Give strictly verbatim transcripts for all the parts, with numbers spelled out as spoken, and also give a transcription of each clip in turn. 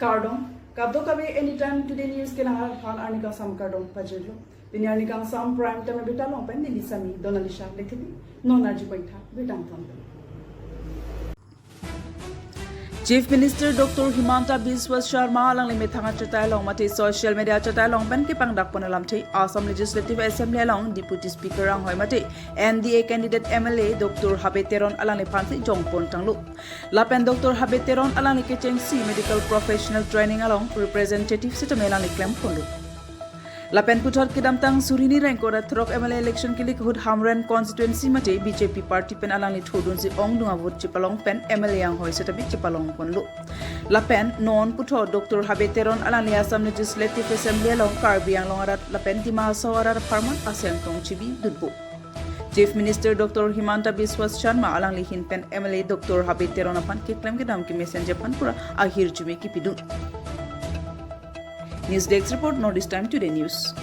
Kardom, kadokave Anytime Today News kelang aphan arni kangsam kardom pajirlo. Pini arni kangsam prime time birta along pen neli Sami Donalisha Lekthepi, non arju poin tha birta angton. Chief Minister Doctor Himanta Biswa Sarma alangli methang achatai along mate social media achatai along pen kepangdak pon alamthe Assam Legislative Assembly along Deputy Speaker anghoi mate N D A candidate M L A Doctor Habe Teron alangliphansi jongpon tanglo. Lapen Doctor Habe Teron alangli kechengsi medical professional training along representative sitame alangli klemponlo. Lapen puthot kedamtang suri hini ra ingkoi ra throk M L A election kelik ahut Hamren constituency mate B J P party pen alangli thodunsi ongdung avote chepalong pen M L A anghoi sitame chepalongponlo. Lapen non puthot Doctor Habe Teron alangli Assam Legislative Assembly along Karbi Anglong arat lapen Dima Hasao arat apharman aseng tong chibidunpo. Chief Minister Doctor Himanta Biswa Sarma alangli ahin pen M L A Doctor Habe Teron aphan keklem kedam kemesenji aphan pura ahirjume kepidun. News Desk Report, North East Time Today News.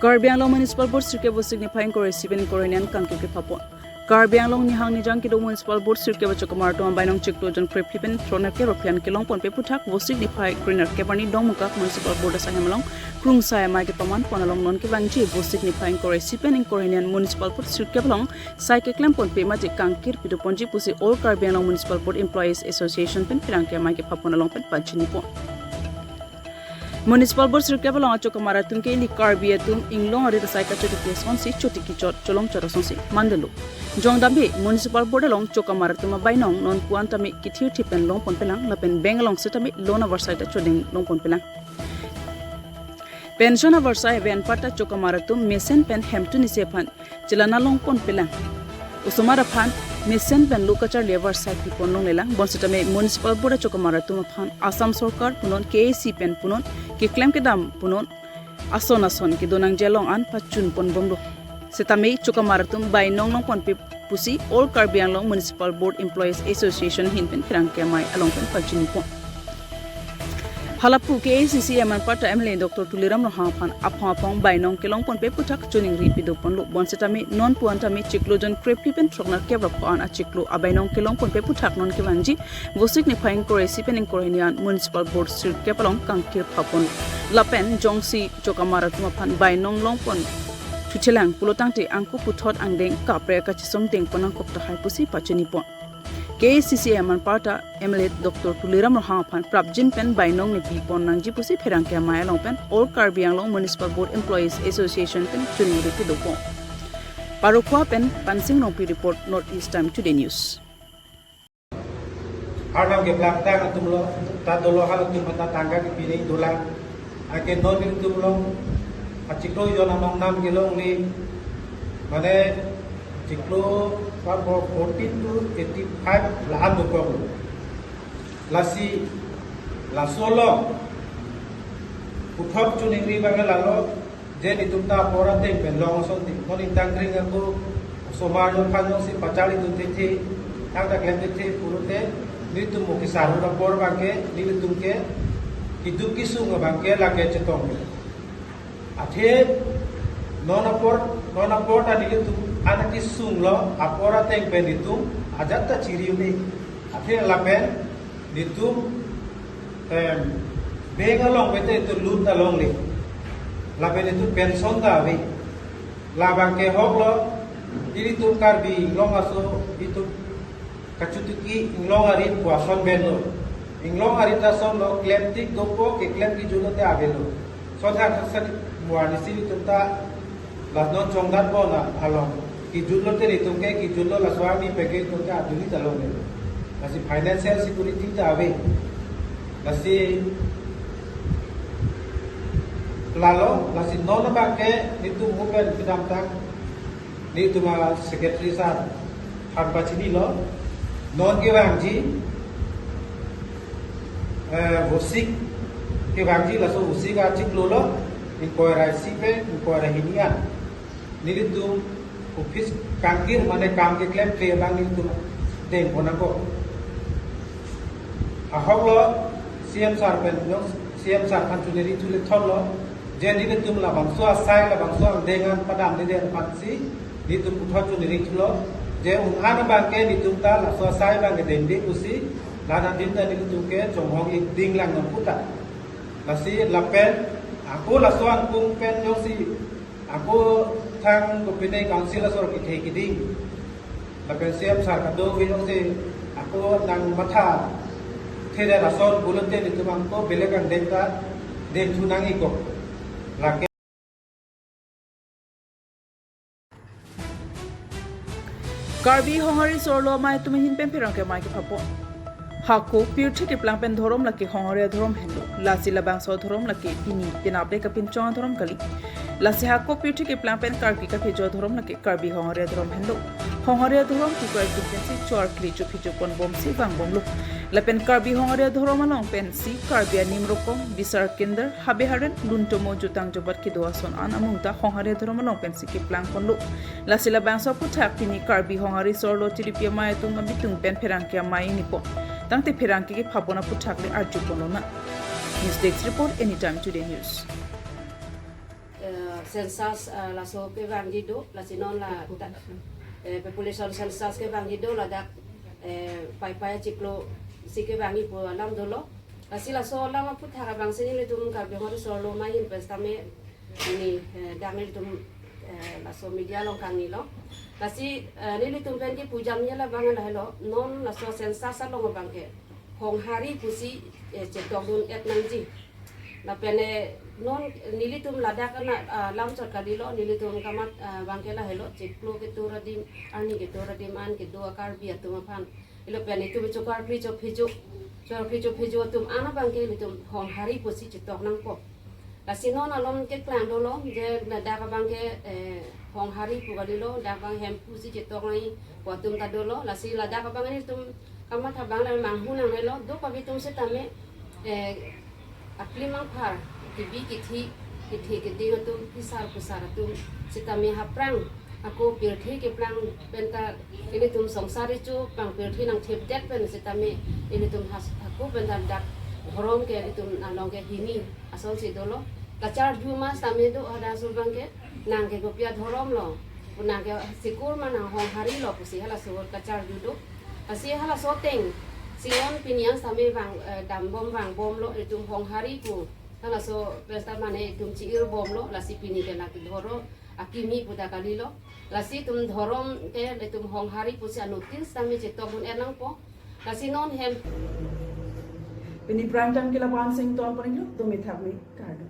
Karbi Anglong Municipal Board sirkep Vosik niphai ingkoi ra isi pen ingkoi ra hini an kangkir kepapon. Karbi Anglong nihang nijang kedo Municipal Board sirkep achokamar atum abainong chiklo jon krephli pen thronerkep ra phli an kelongponpe aputhak Vosik niphai krenerkep arni Dongmukak Municipal Board asaihem along krungsai amei kepamanpon along non kevangji Vosik niphai ingkoi ra isi pen ingkoi ra hini an Municipal Board sirkep along sai keklemponpe mate kangkir pidoponji pusi All Karbi Anglong Municipal Board Employees Association pen pherangke amei kepapon along pen pachinipon. Municipal Board sirkep along achokamar atum ke ili Karbi atum inglong arit asai kachotiki asonsi chotiki chot cholong chot asonsi mandelo. Jongdambe Municipal Board along chokamar atum abainong nonpu an tame kithirthi pen longponpelang lapen bank along sitame loan avarsai ta chodeng longponpelang. Pension avarsai ave anparta chokamar atum mesen pen hemtun isi aphan chelana longponpelang. Osomar aphan mesen pen lo kacharli avarsai pipon longlelang, bonsitame Municipal Board achokamar atum aphan Assam Sorkar punon K A A C pen punon keklem kedam punon ason ason kedonangji along an pachunponbomlo. Sitame chokamar atum bainong longponpe pusi All Karbi Anglong Municipal Board Employees Association ahin pen pherangke amei along pen pachinipon. Halapu K A A C C M anparta M L A Doctor Tuliram Ronghang aphan aphong aphong bainong kelongponpe aputhak choningri pidoponlo, bonsitame nonpu an tame chiklo jon krephli pen throknerkep ra pho an achiklo abainong kelongponpe aputhak non kevangji Vosik niphai ingkoi ra isi pen ingkoi ra hini an Municipal Board sirkep along kangkir papon. Lapen jongsi chokamar atum aphan bainong longpon thuthelang pulotangte angko puthot angdeng kaprek kachisong dengpon nangkok tahai pusi pachinipon. K A A C C M anparta M L A Doctor Tuliram Ronghang aphan prapjin pen bainong nepipon nangji pusi pherangke amei along pen All Karbi Anglong Municipal Board Employees Association pen choningri pidopon. Parokwa pen Pansing Rongpi report, North East Time Today News. Arnam ke plak tang atum lo, ta dolo halatum ta tangka kepine dolang. Anke non nelitum along achiklo jon anong nam kelongle, mane chiklo pa fourteen to eighty-five la-an dokok lo. Lasi laso along puthot choningri abang lalo, je nelitum ta apor ateng pen long asonte, non ingtang kring ako, osomar jongphan jongsi pacharlidun thekthe, thangta klem thekthe pulote, nelitum mo kesar ahut apor abangke nelitum ke keduk kesung abangke lake chetonglo. Athe non apor, non apor ta nelitum an kesunglo, apor ateng pen nelitum ajat ta chiri un-e. Athe lapen nelitum, em, bank along pen ta nelitum loan ta longle. Lapen nelitum pension ta ave. Labangke ahok lo, nelitum Karbi Anglong aso, nelitum kachotiki inglong arit pu ason pen lo. Inglong arit ason lo, klemtik dopo, keklem kejut lote avelo. Sothan sani muar nisi nelitum ta la non chongdat bon along kejut lote nelitum ke kejut lo, laso arni peke nelitum ke aduli ta longle. Lasi financial security ta ave. Lasi lalo, lasi non abangke nelitum mo pen kedamtang nelitum a-secretary sir aphan pachinilo, non kevangji, eh, Vosik kevangji, laso Vosik achiklo lo, ingkoi ra isi pen ingkoi ra hini an nelitum office kangkir mane kam keklemkle abang nelitum dengpon nangkok. Ahok lo, C M sir pen jong, C M sir aphan choningri chule thon lo, je nelitum labangso asai, labangso angdeng an padamdedet aphansi Nelitum puthot choningri thulo, je un-an abangke nelitum ta laso asai abangke dengding pusi, la-an adim ta nelitum ke chonghong-ik ding lang nang puta. Lasi lapen, ako laso angkung pen jongsi, ako thang kopine council asor kethe keding. Lapen C M sir kadokave jongsi, ako nangmatha, thede rason pulote nelitum angko belek angdeng ta, dengthu nang-ikpo. Lake Karbi Honghari Sorlo Amei atum ahin pen pherangke amei kepapon. Hako pirthe keplang pen dhorom lake Honghari adhorom henlo. Lasi labangso adhorom lake pini penap le kapinchong adhorom kali. Lasi hako pirthe keplang pen Karbi kaphejo adhorom lake Karbi Honghari adhorom henlo. Honghari adhorom kekroidun pensi choarkli chophejo ponbomsi vangbomlo. Lapen Karbi Honghari adhorom along pensi Karbi anim rokong, bisar kinder, habe haren, luntomo, jutang jobat kedo ason an amung ta Honghari adhorom along pensi keplang ponlo. Lasi labangso aphuthak pini Karbi Honghari Sorlo Tiripi Amei atum abitung pen pherangke amei inipon. Tangte pherangke kepapon aphuthak le arju ponlonang. News Desk Report, Anytime Today News. Eh, census, eh, laso kevangji do, lasi non la ta-, eh, population census kevangji do, ladak, eh, Paipai achiklo si kevangji pu alam dolo. Lasi laso alam aphuthak abangsi nelitum Karbi Honghari Sorlo Amei ahin pen sitame pini, eh, dak nelitum, eh, laso media along kangnilo. Lasi, eh, nelitum pen kipujamji labang lahelo, non laso census along abangke Honghari pusi, eh, chetokdun-et nangji. Lapen, eh, non nelitum ladak ana, ah, lamchot kalilo, nelitum kamat, ah, abangke lahelo, chiklo ketur adim, arni ketur adim an kedo a-Karbi atum aphan. Ilo pen itum choarkli chophejo, choarkli chophejo atum an abangke nelitum Honghari pusi chetok nangpo. Lasi non alom keklang dolo, je ladak abangke, eh, Honghari pu kalilo, dak abang Hemphu si chetok nangji pu atum ta dolo. Lasi ladak abang nelitum kamatha abang la manghu nangnelo, do pabi atum sitame, eh, aklim angphar, kebi kethe, kethe keding atum, phisar phusar atum sitame haprang ako pirthe keplang penta ilitum songsar recho pang pirthe nangthipdet pen sitame ilitum has-, hako penta dak dhorom ke ilitum along ke hini asonsi dolo. Kacharju ma sitame do hadak asor abangke nang ke kopi adhorom lo, nang ke sikur ma nang Honghari lo pusi halaso kacharju do. Lasi halaso ateng si non pini an sitame vang, eh, dambom vangbomlo, itum Honghari pu halaso pesta mane itum chi-irbomlo, lasi pini ke lake dhorom akimi pu ta kalilo. Lasi itum dhorom ke itum Honghari pusi anuttin sitame chetokdun-et nangpo. Lasi non hem. Pini Prime Time ke la-an si ingtonpon-iklo, dome thakme, kardom.